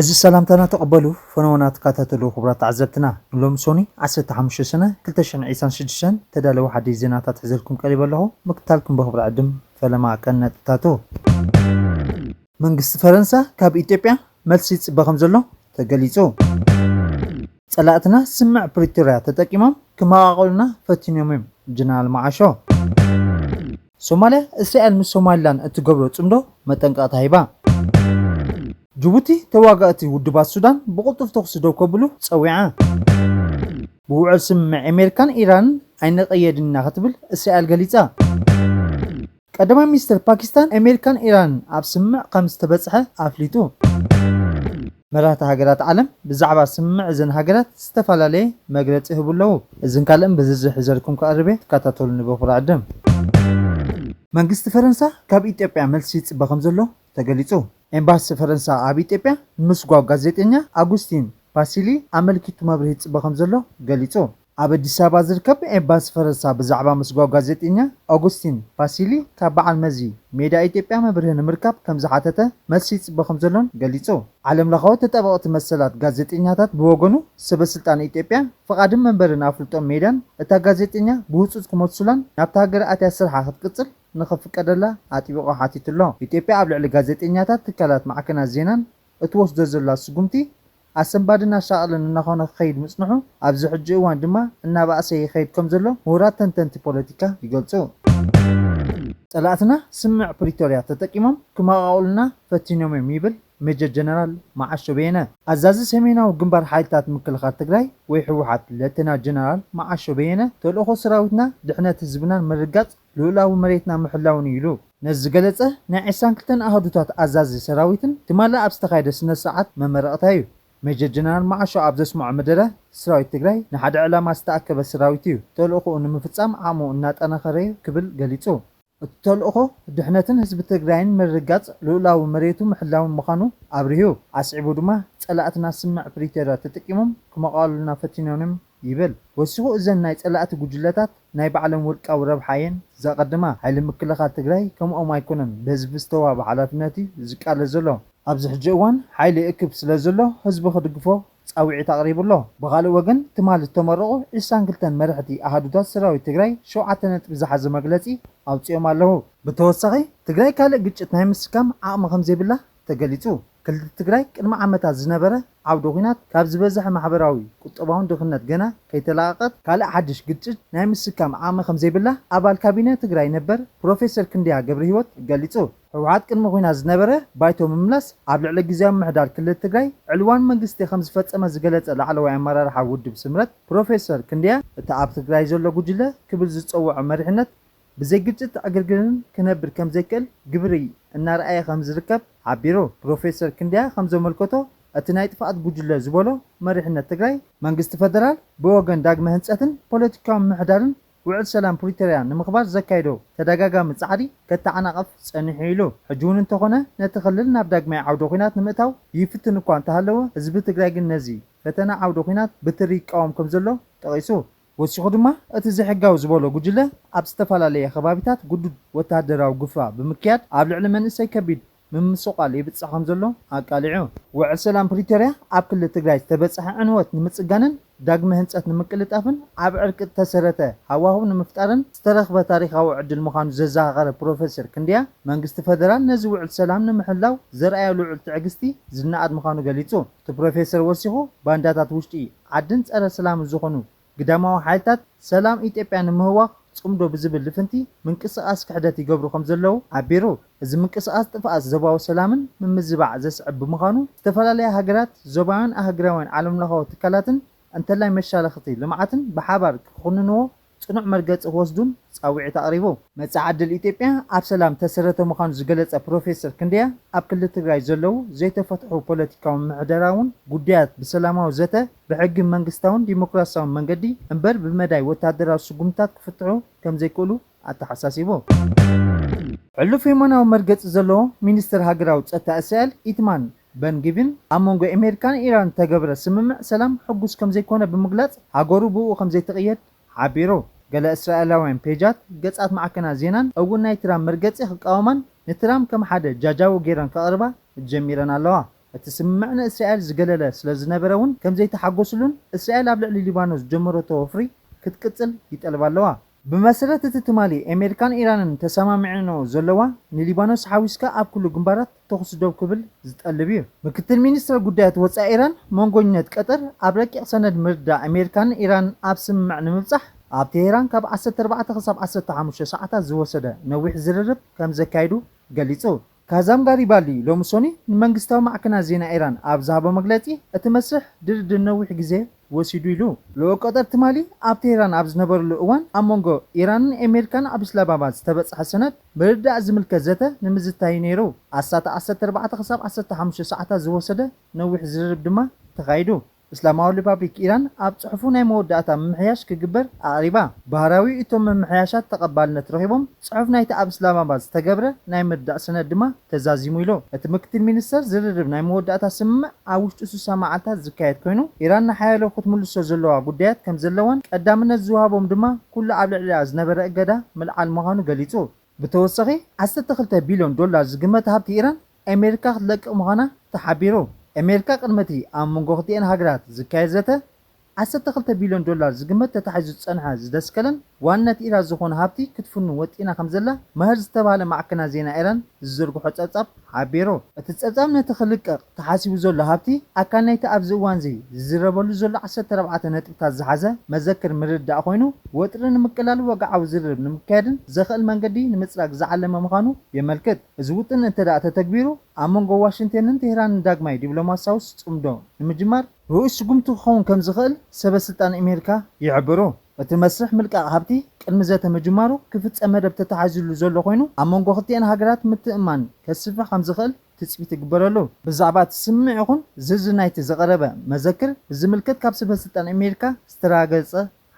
እዚ ሰላምታና ተቐበሉ፣ ፈነወና ተከታተሉ ክቡራት ተዓዘብትና። ንሎሚ ሶኒ ዓሰርተ ሓሙሽተ ሰነ ክልተ ሽሕን ዕስራን ሽዱሽተን ተዳለወ ሓደሽ ዜናታት ሒዘልኩም ቀሪበ ኣለኹ። ምክታልኩም ብኽብሪ ዕድም ፈለማ ቀነጥታቱ። መንግስቲ ፈረንሳ ካብ ኢትዮጵያ መልሲ ይጽበ ከም ዘሎ ተገሊጹ። ጸላእትና ስምምዕ ፕሪቶርያ ተጠቂሞም ክመቓቐሉና ፈቲኖም እዮም፣ ጀነራል መዓሾ። ሶማልያ እስራኤል ምስ ሶማሊላንድ እትገብሮ ጽምዶ መጠንቀቕታ ሂባ። ጅቡቲ ተዋጋእቲ ውድባት ሱዳን ብቕልጡፍ ተኹሲ ደው ከብሉ ጸዊዓ። ብውዕል ስምምዕ ኣሜሪካን ኢራንን ኣይንቐየድን ኢና ክትብል እስራኤል ገሊጻ። ቀዳማይ ሚኒስትር ፓኪስታን ኣሜሪካን ኢራንን ኣብ ስምምዕ ከም ዝተበጽሐ ኣፍሊጡ። መራሕቲ ሃገራት ዓለም ብዛዕባ ስምምዕ እዘን ሃገራት ዝተፈላለየ መግለጺ ይህቡ ኣለዉ። እዝን ካልእን ብዝርዝር ሒዘልኩም ክቐርብ እየ፣ ተከታተሉኒ ብኽብሪ ዕድም። መንግስቲ ፈረንሳ ካብ ኢትዮጵያ መልሲ ይጽበ ከም ዘሎ ተገሊጹ። ኤምባሲ ፈረንሳ ኣብ ኢትዮጵያ ንምስጓው ጋዜጠኛ ኣጉስቲን ፓሲሊ ኣመልኪቱ መብርሂ ይጽበ ከም ዘሎ ገሊጹ። ኣብ ኣዲስ ኣበባ ዝርከብ ኤምባሲ ፈረንሳ ብዛዕባ ምስጓው ጋዜጠኛ ኣጉስቲን ፓሲሊ ካብ በዓል መዚ ሜዳ ኢትዮጵያ መብርሂ ንምርካብ ከም ዝሓተተ መልሲ ይጽበ ከም ዘሎን ገሊጹ። ዓለም ለኻዊ ተጣበቕቲ መሰላት ጋዜጠኛታት ብወገኑ ሰበ ስልጣን ኢትዮጵያ ፍቓድን መንበርን ኣፍልጦን ሜዳን እታ ጋዜጠኛ ብህጹጽ ክመልሱላን ናብታ ሃገር ኣትያ ስርሓ ክትቅጽል ንኽፍቀደላ ኣጥቢቑ ሓቲቱ ኣሎ። ኢትዮጵያ ኣብ ልዕሊ ጋዜጠኛታት፣ ትካላት ማዕከናት ዜናን እትወስዶ ዘላ ስጉምቲ ኣሰንባድን ኣሻቕልን እናኾነ ክኸይድ ምጽንሑ፣ ኣብዚ ሕጂ እዋን ድማ እናባእሰ ይኸይድ ከም ዘሎ ምሁራት ተንተንቲ ፖለቲካ ይገልጹ። ጸላእትና ስምምዕ ፕሪቶርያ ተጠቂሞም ክመቓቕሉና ፈቲኖም እዮም ይብል ሜጀር ጀነራል መዓሾ በየነ። ኣዛዚ ሰሜናዊ ግንባር ሓይልታት ምክልኻል ትግራይ ወይ ህወሓት ሌተና ጀነራል መዓሾ በየነ፣ ተልእኾ ሰራዊትና ድሕነት ህዝብናን ምርጋጽ ልኡላዊ መሬትና ምሕላውን እዩ ኢሉ። ነዚ ዝገለጸ ናይ ዕስራን ክልተን ኣሃዱታት ኣዛዚ ሰራዊትን ትማሊ ኣብ ዝተኻየደ ስነ ስርዓት መመረቕታ እዩ። ሜጀር ጀነራል መዓሾ ኣብ ዘስምዖ መደረ፣ ሰራዊት ትግራይ ንሓደ ዕላማ ዝተኣከበ ሰራዊት እዩ፣ ተልእኾኡ ንምፍጻም ዓቕሙ እናጠናኸረ እዩ ክብል ገሊጹ። እቲ ተልእኾ ድሕነትን ህዝቢ ትግራይን ምርግጋጽ ልኡላዊ መሬቱ ምሕላውን ምዃኑ ኣብሪሁ። ኣስዒቡ ድማ፣ ጸላእትና ስምምዕ ፕሪቶርያ ተጠቂሞም ክመቓሉልና ፈቲኖም ይብል። ወሲኹ፣ እዘን ናይ ጸላእቲ ጉጅለታት ናይ ባዕሎም ውልቃዊ ረብሓ እየን ዘቐድማ። ሓይሊ ምክልኻል ትግራይ ከምኦም ኣይኮነን፣ ብህዝቢ ዝተዋህበ ሓላፍነት እዩ ዝቃለስ ዘሎ። ኣብዚ ሕጂ እዋን ሓይሊ ይእክብ ስለ ዘሎ፣ ህዝቢ ክድግፎ ጻውዒት ኣቕሪቡ ኣሎ። ብኻልእ ወገን፣ ትማሊ ዝተመረቑ ዕስራን ክልተን መራሕቲ ኣሃዱታት ሰራዊት ትግራይ ሸውዓተ ነጥቢ ዝሓዘ መግለጺ ኣውጺኦም ኣለዉ። ብተወሳኺ፣ ትግራይ ካልእ ግጭት ናይ ምስካም ዓቕሚ ከም ዘይብላ ተገሊጹ። ክልል ትግራይ ቅድሚ ዓመታት ዝነበረ ዓውደ ኲናት ካብ ዝበዝሐ ማሕበራዊ ቁጠባውን ድኽነት ገና ከይተላቐቐት ካልእ ሓድሽ ግጭት ናይ ምስካም ዓቕሚ ከም ዘይብላ ኣባል ካቢነ ትግራይ ነበር ፕሮፌሰር ክንደያ ገብረህይወት ገሊጹ። ህወሓት ቅድሚ ኲናት ዝነበረ ባይቶ ምምላስ ኣብ ልዕሊ ግዝያዊ ምምሕዳር ክልል ትግራይ ዕልዋን መንግስቲ ከም ዝፈጸመ ዝገለጸ ላዕለዋይ ኣመራርሓ ውድብ ስምረት ፕሮፌሰር ክንደያ፣ እቲ ኣብ ትግራይ ዘሎ ጉጅለ ክብል ዝጸውዖ መሪሕነት ብዘይ ግጭት ዕግርግርን ክነብር ከም ዘይክእል ግብሪ እናረኣየ ከም ዝርከብ ሓቢሩ። ፕሮፌሰር ክንደያ ከም ዘመልከቶ፣ እቲ ናይ ጥፍኣት ጉጅለ ዝበሎ መሪሕነት ትግራይ፣ መንግስቲ ፈደራል ብወገን ዳግመ ህንጸትን ፖለቲካዊ ምምሕዳርን ውዕል ሰላም ፕሪቶርያ ንምኽባር ዘካየዶ ተደጋጋሚ ጻዕሪ ከተዓናቕፍ ጸኒሑ ኢሉ። ሕጂ እውን እንተኾነ ነቲ ክልል ናብ ዳግማይ ዓውደ ኲናት ንምእታው ይፍትን እኳ እንተሃለወ፣ ህዝቢ ትግራይ ግን ነዚ ፈተና ዓውደ ኲናት ብትሪ ይቃወም ከም ዘሎ ጠቒሱ። ወሲኹ ድማ፣ እቲ ዘይሕጋዊ ዝበሎ ጉጅለ ኣብ ዝተፈላለየ ከባቢታት ግዱድ ወተሃደራዊ ግፋ ብምክያድ ኣብ ልዕሊ መንእሰይ ከቢድ ምምስቓል ይብጽሕ ከም ዘሎ ኣቃሊዑ። ውዕል ሰላም ፕሪቶርያ ኣብ ክልል ትግራይ ዝተበጽሐ ዕንወት ንምጽጋንን ዳግመ ህንጸት ንምቅልጣፍን ኣብ ዕርቂ እተሰረተ ሃዋህው ንምፍጣርን ዝተረኽበ ታሪኻዊ ዕድል ምዃኑ ዘዘኻኸረ ፕሮፌሰር ክንደያ፣ መንግስቲ ፈደራል ነዚ ውዕል ሰላም ንምሕላው ዘርኣዮ ልዑል ትዕግስቲ ዝነኣድ ምዃኑ ገሊጹ። እቲ ፕሮፌሰር ወሲኹ፣ ባንዳታት ውሽጢ ዓድን ጸረ ሰላምን ዝኾኑ ግዳማዊ ሓይልታት ሰላም ኢትዮጵያ ንምህዋኽ ጽምዶ ብዝብል ልፍንቲ ምንቅስቓስ ክሕደት ይገብሩ ከም ዘለዉ ሓቢሩ። እዚ ምንቅስቓስ ጥፍኣት ዞባዊ ሰላምን ምምዝባዕ ዘስዕብ ብምዃኑ፣ ዝተፈላለያ ሃገራት፣ ዞባውያን ኣህጉራውያን ዓለምለኻዊ ትካላትን እንተላይ መሻርኽቲ ልምዓትን ብሓባር ክኹንንዎ ጽኑዕ መርገጺ ክወስዱን ጻውዒት ኣቕሪቡ። መጻኢ ዕድል ኢትዮጵያ ኣብ ሰላም ተሰረተ ምዃኑ ዝገለጸ ፕሮፌሰር ክንደያ፣ ኣብ ክልል ትግራይ ዘለዉ ዘይተፈትሑ ፖለቲካውን ምምሕዳራውን ጉዳያት ብሰላማዊ ዘተ፣ ብሕጊ መንግስታውን ዲሞክራሲያውን መንገዲ እምበር ብመዳይ ወተሃደራዊ ስጉምትታት ክፍትሑ ከም ዘይክእሉ ኣተሓሳሲቡ። ሕሉፍ የማናዊ መርገጺ ዘለዎ ሚኒስትር ሃገራዊ ጸጥታ እስራኤል ኢትማን በን ግቪር ኣብ መንጎ ኣሜሪካን ኢራን ዝተገብረ ስምምዕ ሰላም ሕጉስ ከም ዘይኮነ ብምግላጽ፣ ሃገሩ ብኡ ከም ዘይትቕየድ ሓቢሩ። ገለ እስራኤላውያን ፔጃት፣ ገጻት ማዕከናት ዜናን እውን ናይ ትራምፕ መርገጺ ክቃወማን ንትራምፕ ከም ሓደ ጃጃዊ ገይረን ከቕርባ ጀሚረን ኣለዋ። እቲ ስምምዕ ንእስራኤል ዝገለለ ስለ ዝነበረ እውን ከም ዘይተሓጎስሉን እስራኤል ኣብ ልዕሊ ሊባኖስ ዝጀመረቶ ወፍሪ ክትቅጽል ይጠልባ ኣለዋ። ብመሰረት እቲ ትማሊ ኣሜሪካን ኢራንን ተሰማሚዐንኦ ዘለዋ፣ ንሊባኖስ ሓዊስካ ኣብ ኩሉ ግንባራት ተኹሲ ደው ክብል ዝጠልብ እዩ። ምክትል ሚኒስትር ጉዳያት ወጻኢ ኢራን መንጎኝነት ቀጠር ኣብ ረቂቕ ሰነድ ምርዳእ ኣሜሪካን ኢራን ኣብ ስምምዕ ንምብጻሕ ኣብ ቴሄራን ካብ ዓሰርተ ኣርባዕተ ክሳብ ዓሰርተ ሓሙሽተ ሰዓታት ዝወሰደ ነዊሕ ዝርርብ ከም ዘካይዱ ገሊጹ። ካዛም ጋሪባልዲ ሎሚ ሰኑይ ንመንግስታዊ ማዕከናት ዜና ኢራን ኣብ ዝሃቦ መግለጺ፣ እቲ መስርሕ ድርድር ነዊሕ ግዜ ወሲዱ ኢሉ። ልኡኽ ቀጠር ትማሊ ኣብ ቴህራን ኣብ ዝነበረሉ እዋን፣ ኣብ መንጎ ኢራንን ኣሜሪካን ኣብ እስላማባድ ዝተበጽሐ ሰነድ ምርዳእ ዝምልከት ዘተ ንምዝታይ ነይሩ። ኣስታት ዓሰርተ ኣርባዕተ ክሳብ ዓሰርተ ሓሙሽተ ሰዓታት ዝወሰደ ነዊሕ ዝርርብ ድማ ተኻይዱ። እስላማዊ ሪፓብሊክ ኢራን ኣብ ጽሑፉ ናይ መወዳእታ ምምሕያሽ ክግበር ኣቕሪባ። ባህራዊ እቶም ምምሕያሻት ተቐባልነት ረኺቦም፣ ጽሑፍ ናይቲ ኣብ እስላማባድ ዝተገብረ ናይ ምርዳእ ሰነድ ድማ ተዛዚሙ ኢሉ። እቲ ምክትል ሚኒስተር ዝርርብ ናይ መወዳእታ ስምምዕ ኣብ ውሽጢ ስሳ መዓልታት ዝካየድ ኮይኑ፣ ኢራን ንሓያሎ ክትምልሶ ዘለዋ ጉዳያት ከም ዘለዋን ቀዳምነት ዝወሃቦም ድማ ኩሉ ኣብ ልዕሊኣ ዝነበረ እገዳ ምልዓል ምዃኑ ገሊጹ። ብተወሳኺ ዓሰርተ ክልተ ቢልዮን ዶላር ዝግመት ሃብቲ ኢራን ኣሜሪካ ክትለቅቕ ምዃና ተሓቢሩ። ኣሜሪካ ቅድሚ እቲ ኣብ መንጎ ክልቲኤን ሃገራት ዝካየድ ዘተ ዓሰርተ ክልተ ቢልዮን ዶላር ዝግመት ተታሒዙ ዝጸንሐ ዝደስከለን ዋንነት ኢራን ዝኾነ ሃብቲ ክትፍኑ ወጢና ከም ዘላ መህር ዝተባህለ ማዕከናት ዜና ኢራን ዝዝርግሖ ጸብጻብ ሓቢሩ። እቲ ጸብጻብ ነቲ ክልቀቕ ተሓሲቡ ዘሎ ሃብቲ ኣካል ናይቲ ኣብዚ እዋንዚ ዝዝረበሉ ዘሎ ዓሰርተ ኣርባዕተ ነጥብታት ዝሓዘ መዘክር ምርድዳእ ኮይኑ፣ ወጥሪ ንምቅላል ወግዓዊ ዝርርብ ንምክያድን ዘኽእል መንገዲ ንምጽራግ ዝዓለመ ምዃኑ የመልክት። እዚ ውጥን እንተ ደኣ ተተግቢሩ፣ ኣብ መንጎ ዋሽንግተንን ቴህራንን ዳግማይ ዲፕሎማሲያዊ ጽምዶ ንምጅማር ርኡይ ስጉምቲ ክኸውን ከም ዝኽእል ሰበ ስልጣን ኣሜሪካ ይሕብሩ። እቲ መስርሕ ምልቃቕ ሃብቲ ቅድሚ ዘተ ምጅማሩ ክፍጸም መደብ ተታሒዙሉ ዘሎ ኮይኑ፣ ኣብ መንጎ ክልቲኤን ሃገራት ምትእምማን ከስፍሕ ከም ዝኽእል ትጽቢት ይግበረሉ። ብዛዕባ እቲ ስምምዕ ይኹን ዝርዝር ናይቲ ዝቐረበ መዘክር ብዝምልከት ካብ ሰበ ስልጣን ኣሜሪካ ዝተረጋገጸ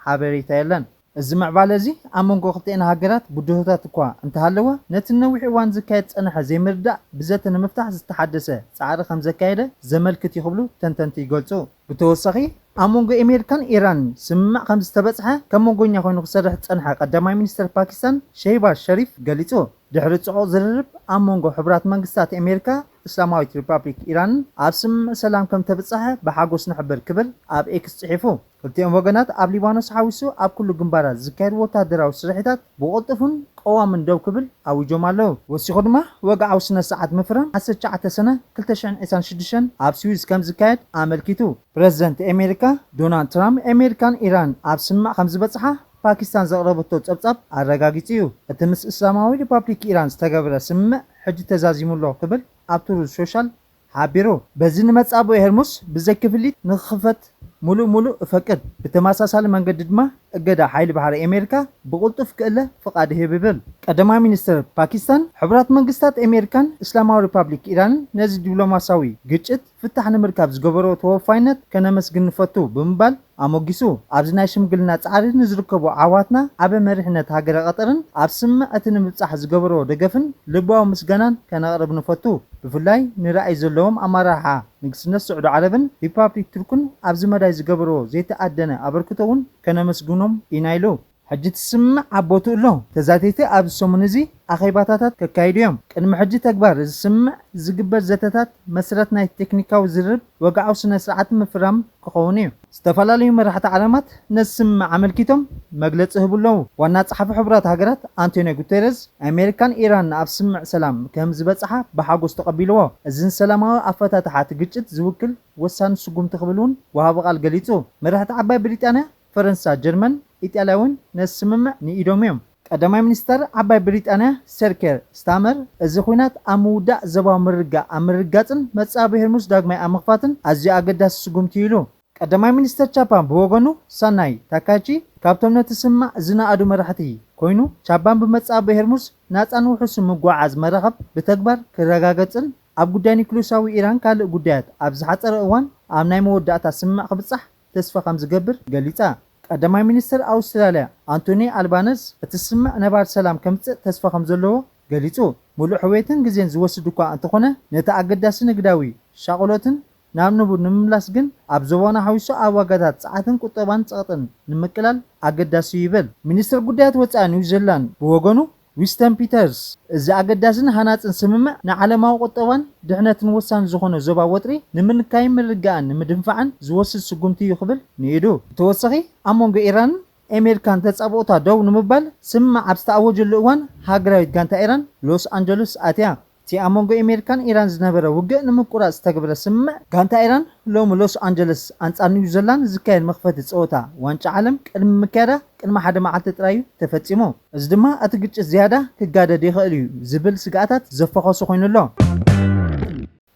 ሓበሬታ የለን። እዚ ምዕባለ እዚ ኣብ መንጎ ክልቲኤን ሃገራት ብድሆታት እኳ እንተሃለወ፣ ነቲ ነዊሕ እዋን ዝካየድ ዝጸንሐ ዘይምርዳእ ብዘተ ንምፍታሕ ዝተሓደሰ ጻዕሪ ከም ዘካየደ ዘመልክት እዩ ክብሉ ተንተንቲ ይገልጹ። ብተወሳኺ፣ ኣብ መንጎ ኣሜሪካን ኢራንን ስምምዕ ከም ዝተበጽሐ፣ ከም መንጎኛ ኮይኑ ክሰርሕ ዝጸንሐ ቀዳማይ ሚኒስተር ፓኪስታን ሸህባዝ ሸሪፍ ገሊጹ። ድሕሪ ጽዑቕ ዝርርብ ኣብ መንጎ ሕቡራት መንግስታት ኣሜሪካ፣ እስላማዊት ሪፓብሊክ ኢራንን ኣብ ስምምዕ ሰላም ከም ተበጽሐ ብሓጎስ ንሕብር ክብል ኣብ ኤክስ ጽሒፉ። ክልቲኦም ወገናት ኣብ ሊባኖስ ሓዊሱ ኣብ ኩሉ ግንባራት ዝካየድ ወታደራዊ ስርሒታት ብቕልጡፍን ቀዋምን ደው ክብል ኣዊጆም ኣለዉ። ወሲኹ ድማ ወግዓዊ ስነ ስርዓት ምፍራም ዓሰርተ ትሽዓተ ሰነ ክልተ ሽሕን ዕስራን ሽዱሽተን ኣብ ስዊዝ ከም ዝካየድ ኣመልኪቱ። ፕረዚደንት ኣሜሪካ ዶናልድ ትራምፕ ኣሜሪካን ኢራን ኣብ ስምምዕ ከም ዝበጽሓ ፓኪስታን ዘቕረበቶ ጸብጻብ ኣረጋጊጹ እዩ። እቲ ምስ እስላማዊ ሪፓብሊክ ኢራን ዝተገብረ ስምምዕ ሕጂ ተዛዚሙ ኣሎ ክብል ኣብ ትሩዝ ሶሻል ሓቢሩ። በዚ ንመጻብኦ ሄርሙስ ብዘይ ክፍሊት ንኽኽፈት ሙሉእ ሙሉእ እፈቅድ፣ ብተመሳሳሊ መንገዲ ድማ እገዳ ሓይሊ ባሕሪ ኣሜሪካ ብቕልጡፍ ክእለ ፍቓድ እህብ ይብል። ቀዳማይ ሚኒስትር ፓኪስታን፣ ሕቡራት መንግስታት ኣሜሪካን እስላማዊ ሪፓብሊክ ኢራንን ነዚ ዲፕሎማሲያዊ ግጭት ፍታሕ ንምርካብ ዝገበሮ ተወፋይነት ከነመስግን ንፈቱ ብምባል ኣሞጊሱ። ኣብዚ ናይ ሽምግልና ጻዕሪ ንዝርከቡ ኣሕዋትና ዓቢ መሪሕነት ሃገረ ቀጠርን ኣብ ስምምዕ እቲ ንምብጻሕ ዝገበርዎ ደገፍን ልባዊ ምስጋናን ከነቕርብ ንፈቱ። ብፍላይ ንራእይ ዘለዎም ኣመራርሓ ንግስነት ስዑዲ ዓረብን ሪፓብሊክ ቱርክን ኣብዚ መዳይ ዝገበርዎ ዘይተኣደነ ኣበርክቶ እውን ከነመስግኖም ኢና ኢሉ። ሕጂ እቲ ስምምዕ ኣብ ቦትኡ ኣሎ። ተዛተይቲ ኣብዚ ሰሙን እዚ ኣኼባታታት ከካይዱ እዮም። ቅድሚ ሕጂ ተግባር እዚ ስምምዕ ዝግበር ዘተታት መሰረት ናይ ቴክኒካዊ ዝርርብ ወግዓዊ ስነ ስርዓት ምፍራም ክኸውን እዩ። ዝተፈላለዩ መራሕቲ ዓለማት ነዚ ስምምዕ ኣመልኪቶም መግለጺ ይህቡ ኣለዉ። ዋና ጸሓፊ ሕቡራት ሃገራት ኣንቶኒዮ ጉተረዝ ኣሜሪካን ኢራን ኣብ ስምምዕ ሰላም ከም ዝበጽሓ ብሓጎስ ተቐቢልዎ። እዚ ንሰላማዊ ኣፈታትሓ እቲ ግጭት ዝውክል ወሳኒ ስጉምቲ ክብል እውን ወሃቢ ቃል ገሊጹ። መራሕቲ ዓባይ ብሪጣንያ፣ ፈረንሳ፣ ጀርመን፣ ኢጣልያ እውን ነዚ ስምምዕ ንኢዶም እዮም። ቀዳማይ ሚኒስተር ዓባይ ብሪጣንያ ሰር ኬር ስታመር፣ እዚ ኲናት ኣብ ምውዳእ፣ ዘባዊ ምርግጋእ ኣብ ምርግጋጽን መጻብቦ ሄርሙዝ ዳግማይ ኣብ ምኽፋትን ኣዝዩ ኣገዳሲ ስጉምቲ እዩ ኢሉ። ቀዳማይ ሚኒስተር ጃፓን ብወገኑ ሳናይ ታካቺ ካብቶም ነቲ ስምምዕ ዝነኣዱ መራሕቲ ኮይኑ፣ ጃፓን ብመጻብቦ ሄርሙዝ ናጻን ውሑስን ምጉዕዓዝ መራኽብ ብተግባር ክረጋገጽን ኣብ ጉዳይ ኒኩሌሳዊ ኢራን ካልእ ጉዳያት ኣብ ዝሓጸረ እዋን ኣብ ናይ መወዳእታ ስምምዕ ክብጻሕ ተስፋ ከም ዝገብር ገሊጻ። ቀዳማይ ሚኒስተር ኣውስትራልያ ኣንቶኒ ኣልባነዝ እቲ ስምምዕ ነባሪ ሰላም ከምጽእ ተስፋ ከም ዘለዎ ገሊጹ። ምሉእ ሕውየትን ግዜን ዝወስድ እኳ እንተኾነ፣ ነቲ ኣገዳሲ ንግዳዊ ሻቕሎትን ናብ ንቡር ንምምላስ ግን ኣብ ዞባና ሓዊሱ ኣብ ዋጋታት ጸዓትን ቁጠባን ጸቕጥን ንምቅላል ኣገዳሲ እዩ ይብል። ሚኒስትር ጉዳያት ወጻኢ ኒውዚላንድ ብወገኑ ዊስተን ፒተርስ፣ እዚ ኣገዳስን ሃናጽን ስምምዕ ንዓለማዊ ቁጠባን ድሕነትን ወሳኒ ዝኾነ ዞባ ወጥሪ ንምንካይን ምርግጋእን ንምድንፋዕን ዝወስድ ስጉምቲ እዩ ክብል ንኢዱ። ብተወሳኺ፣ ኣብ መንጎ ኢራንን ኣሜሪካን ተጻብኦታ ደው ንምባል ስምምዕ ኣብ ዝተኣወጀሉ እዋን፣ ሃገራዊት ጋንታ ኢራን ሎስ ኣንጀለስ ኣትያ። እቲ ኣብ መንጎ ኣሜሪካን ኢራን ዝነበረ ውግእ ንምቁራጽ ዝተገብረ ስምምዕ፣ ጋንታ ኢራን ሎሚ ሎስ ኣንጀለስ ኣንጻር ኒውዚላንድ ዝካየድ መኽፈቲ ጸወታ ዋንጫ ዓለም ቅድሚ ምክያዳ ቅድሚ ሓደ መዓልቲ ጥራይ እዩ ተፈጺሙ። እዚ ድማ እቲ ግጭት ዝያዳ ክጋደድ ይኽእል እዩ ዝብል ስግኣታት ዘፈኸሱ ኮይኑ ኣሎ።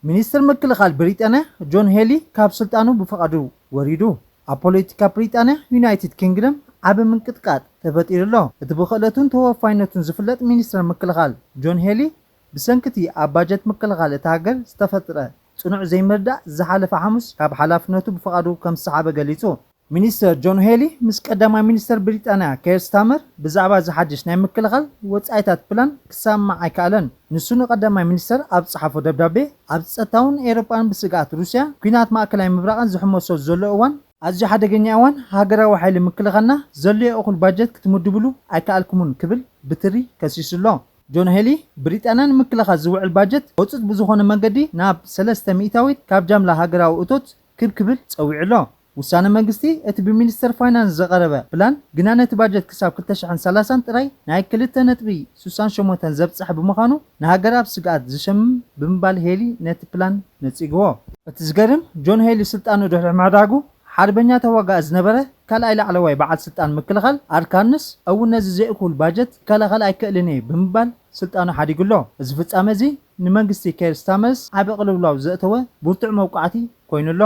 ሚኒስትር ምክልኻል ብሪጣንያ ጆን ሄሊ ካብ ስልጣኑ ብፍቓዱ ወሪዱ። ኣብ ፖለቲካ ብሪጣንያ ዩናይትድ ኪንግደም ዓቢ ምንቅጥቃጥ ተፈጢሩ ኣሎ። እቲ ብክእለቱን ተወፋይነቱን ዝፍለጥ ሚኒስትር ምክልኻል ጆን ሄሊ፣ ብሰንኪ እቲ ኣብ ባጀት ምክልኻል እታ ሃገር ዝተፈጥረ ጽኑዕ ዘይምርዳእ ዝሓለፈ ሓሙስ ካብ ሓላፍነቱ ብፍቓዱ ከም ዝሰሓበ ገሊጹ። ሚኒስተር ጆን ሄሊ ምስ ቀዳማይ ሚኒስተር ብሪጣንያ ኬር ስታመር ብዛዕባ እዚ ሓድሽ ናይ ምክልኻል ወጻኢታት ፕላን ክሰማማዕ ኣይከኣለን። ንሱ ንቀዳማይ ሚኒስተር ኣብ ዝጸሓፎ ደብዳቤ፣ ኣብ ጸጥታውን ኤውሮጳን ብስግኣት ሩስያ፣ ኲናት ማእከላይ ምብራቕን ዝሕመሶ ዘሎ እዋን፣ ኣዝዩ ሓደገኛ እዋን፣ ሃገራዊ ሓይሊ ምክልኻልና ዘድልዮ እኹል ባጀት ክትምድብሉ ኣይከኣልኩምን ክብል ብትሪ ከሲሱ ኣሎ። ጆን ሄሊ፣ ብሪጣንያ ንምክልኻል ዝውዕል ባጀት ህጹጽ ብዝኾነ መንገዲ ናብ ሰለስተ ሚእታዊት ካብ ጃምላ ሃገራዊ እቶት ክብ ክብል ጸዊዑ ኣሎ። ውሳነ መንግስቲ፣ እቲ ብሚኒስተር ፋይናንስ ዝቐረበ ፕላን ግና ነቲ ባጀት ክሳብ ክልተ ሽሕን ሰላሳን ጥራይ ናይ ክልተ ነጥቢ ስሳን ሸሞንተን ዘብጽሕ ብምዃኑ፣ ንሃገር ኣብ ስግኣት ዝሸምም ብምባል ሄሊ ነቲ ፕላን ነጺግዎ። እቲ ዝገርም፣ ጆን ሄሊ ስልጣኑ ድሕሪ ምሕዳጉ፣ ሓርበኛ ተዋጋኢ ዝነበረ ካልኣይ ላዕለዋይ በዓል ስልጣን ምክልኻል ኣርካንስ እውን ነዚ ዘይእኩል ባጀት ክከላኸል ኣይክእልን እየ ብምባል ስልጣኑ ሓዲጉ ኣሎ። እዚ ፍጻመ እዚ ንመንግስቲ ኬር ስታመርስ ዓቢ ቅልውላው ዘእተወ ብርቱዕ መውቃዕቲ ኮይኑ ኣሎ።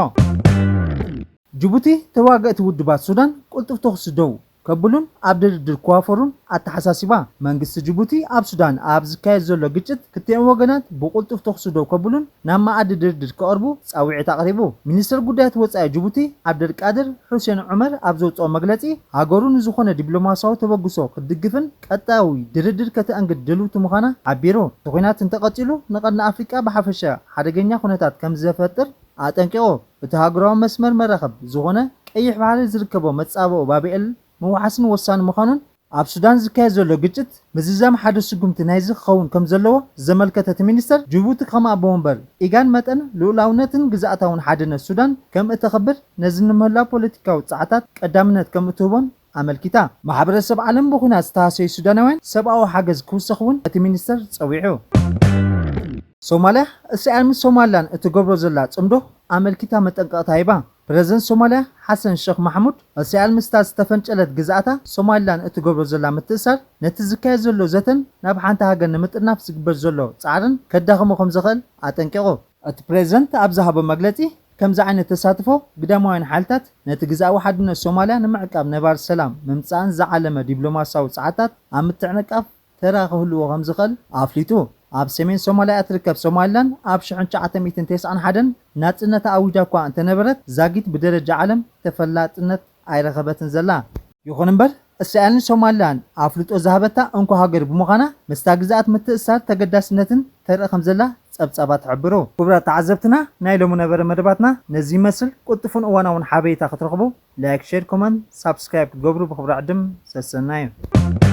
ጅቡቲ፣ ተዋጋእቲ ውድባት ሱዳን ቅልጡፍ ተኹሲ ደው ከብሉን ኣብ ድርድር ክዋፈሩን ኣተሓሳሲባ። መንግስቲ ጅቡቲ፣ ኣብ ሱዳን ኣብ ዝካየድ ዘሎ ግጭት ክልቲኦም ወገናት ብቕልጡፍ ተኹሲ ደው ከብሉን ናብ መኣዲ ድርድር ክቐርቡ ጻውዒት ኣቕሪቡ። ሚኒስትር ጉዳያት ወጻኢ ጅቡቲ ዓብደልቃድር ሑሴን ዑመር ኣብ ዘውጽኦ መግለጺ፣ ሃገሩ ንዝኾነ ዲፕሎማስያዊ ተበግሶ ክትድግፍን ቀጣዊ ድርድር ከተኣንግድ ድልውቲ ምዃና ሓቢሩ። እቲ ኲናት እንተቐጺሉ፣ ንቐርኒ ኣፍሪቃ ብሓፈሻ ሓደገኛ ኩነታት ከም ዘፈጥር ኣጠንቂቑ። እቲ ሃገራዊ መስመር መራኽብ ዝኾነ ቀይሕ ባሕሪ ዝርከቦ መጻብኦ ባብኤል ምውሓስን ወሳኒ ምዃኑን፣ ኣብ ሱዳን ዝካየድ ዘሎ ግጭት ምዝዛም ሓደ ስጉምቲ ናይዚ ክኸውን ከም ዘለዎ ዘመልከተ እቲ ሚኒስተር፣ ጅቡቲ ከም ኣቦ ወንበር ኢጋድ መጠን ልኡላውነትን ግዝኣታውን ሓድነት ሱዳን ከም እተኽብር፣ ነዚ ንምህላው ፖለቲካዊ ጻዕታት ቀዳምነት ከም እትህቦን ኣመልኪታ። ማሕበረሰብ ዓለም ብኹናት ዝተሃሰዩ ሱዳናውያን ሰብኣዊ ሓገዝ ክውሰኽ እውን እቲ ሚኒስተር ጸዊዑ። ሶማልያ፣ እስራኤል ምስ ሶማሊላንድ እትገብሮ ዘላ ጽምዶ ኣመልኪታ መጠንቀቕታ ሂባ። ፕረዚደንት ሶማልያ ሓሰን ሸኽ ማሕሙድ፣ እስራኤል ምስታ ዝተፈንጨለት ግዝኣታ ሶማሊላንድ እትገብሮ ዘላ ምትእሳር፣ ነቲ ዝካየድ ዘሎ ዘተን ናብ ሓንቲ ሃገር ንምጥርናፍ ዝግበር ዘሎ ጻዕርን ከዳኽሞ ከም ዝኽእል ኣጠንቂቑ። እቲ ፕረዚደንት ኣብ ዝሃቦ መግለጺ፣ ከምዚ ዓይነት ተሳትፎ ግዳማውያን ሓይልታት ነቲ ግዝኣዊ ሓድነት ሶማልያ ንምዕቃብ ነባሪ ሰላም ምምጻእን ዝዓለመ ዲፕሎማስያዊ ጻዕርታት ኣብ ምትዕንቃፍ ተራ ክህልዎ ከም ዝኽእል ኣፍሊጡ። ኣብ ሰሜን ሶማልያ እትርከብ ሶማሊላንድ ኣብ ሽሕን ትሽዓተ ሚእትን ተስዓን ሓደን ናጽነታ ኣዊጃ እኳ እንተነበረት፣ ዛጊት ብደረጃ ዓለም ተፈላጥነት ኣይረኸበትን ዘላ። ይኹን እምበር፣ እስራኤል ንሶማሊላንድ ኣፍልጦ ዝሃበታ እንኮ ሃገር ብምዃና፣ ምስታ ግዝኣት ምትእስሳር ተገዳስነትን ተርኢ ከም ዘላ ጸብጻባት ትሕብሩ። ክቡራት ተዓዘብትና፣ ናይ ሎሚ ነበረ መደባትና ነዚ ይመስል። ቅልጡፍን እዋናውን ሓበሬታ ክትረኽቡ፣ ላይክ፣ ሼር፣ ኮመንት፣ ሳብስክራይብ ክትገብሩ ብኽብሪ ዕድም ሰሰናዩ።